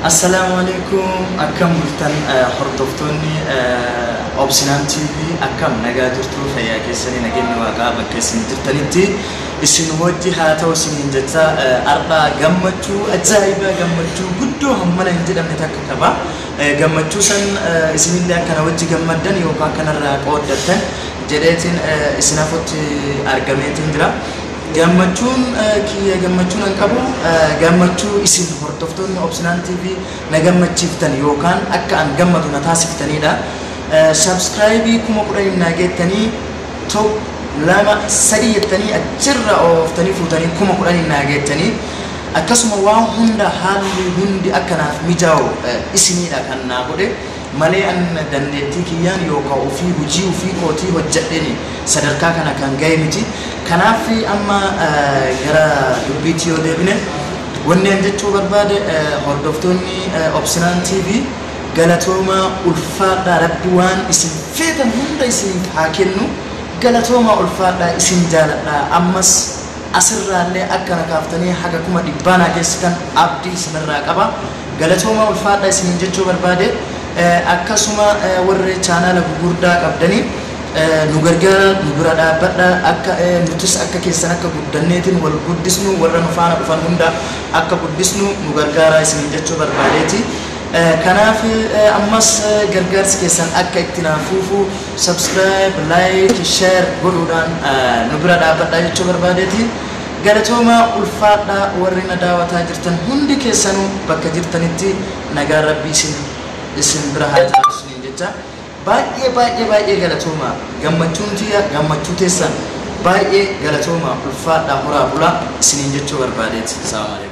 Assalaamu alaikum, akkam bultan hordoftoonni Obsinaan TV, akkam nagaa jirtu, fayyaa keessanii, nageenyi waaqaa bakka isin jirtanitti isin wajji haa ta'u isiniin jecha. Har'a gammachuu ajaa'ibaa, gammachuu guddoo hammana hin jedhamne takka qaba. Gammachuu san isinillee akkana wajji gammaddan yookaan kanarraa qooddattan jedheetiin isin hafutti argameetiin jira. Gammachuun kiyya, gammachuun an qabu, gammachuu isin hordoftoonni Obsinaan TV na gammachiiftan yookaan akka an gammadu na taasiftanidha. Subscribe 10,000 naa geettanii, tokko, lama, sadii jettanii achirra ooftanii fuutanii 10,000 naa geettanii, akkasuma waan hunda haalli hundi akka naaf mijaa'u isiniidha kan naa godhe malee an dandeettii kiyyaan yookaan ofii hojii ofii kootii hojjedheen sadarkaa kana kan ga'e miti. Kanaaf amma gara dubbiitti yoo deebine, wanni an jechuu barbaade, hordoftoonni Obsinaan TV galatooma, ulfaadhaa, Rabbi waan isin feetan hunda isiniif haa kennu. Galatooma, ulfaadhaa, isin jaaladhaa. Ammas asirraallee akka na kaaftanii haga 100,000 naa geessitan abdii isinirraa qaba. Galatooma, ulfaadhaa isiniin jechuu barbaade. Akkasuma warri chaanaala gugurdaa qabdanii nu gargaara, nu bira dhaabbadha, akka nutis akka keessan akka guddanneetiin wal guddisnu, warra nu faana dhufan hunda akka guddisnu nu gargaara isiniin jechuu barbaadeeti. Kanaaf ammas gargaarsi keessan akka itti naafuufu subscribe, like, share godhuudhaan nu bira dhaabbadhaa jechuu barbaadeeti. Galatooma, ulfaadhaa, warri na daawwataa jirtan hundi keessanuu bakka jirtanitti nagaan Rabbii isin bira haa jiraatu isiniin jecha. Baay'ee baay'ee baay'ee galatooma. Gammachuun tiyya gammachuu teessan. Baay'ee galatooma, ulfaadhaa, horaa bulaa isiniin jechuu barbaadeeti. Salaamu alaikum.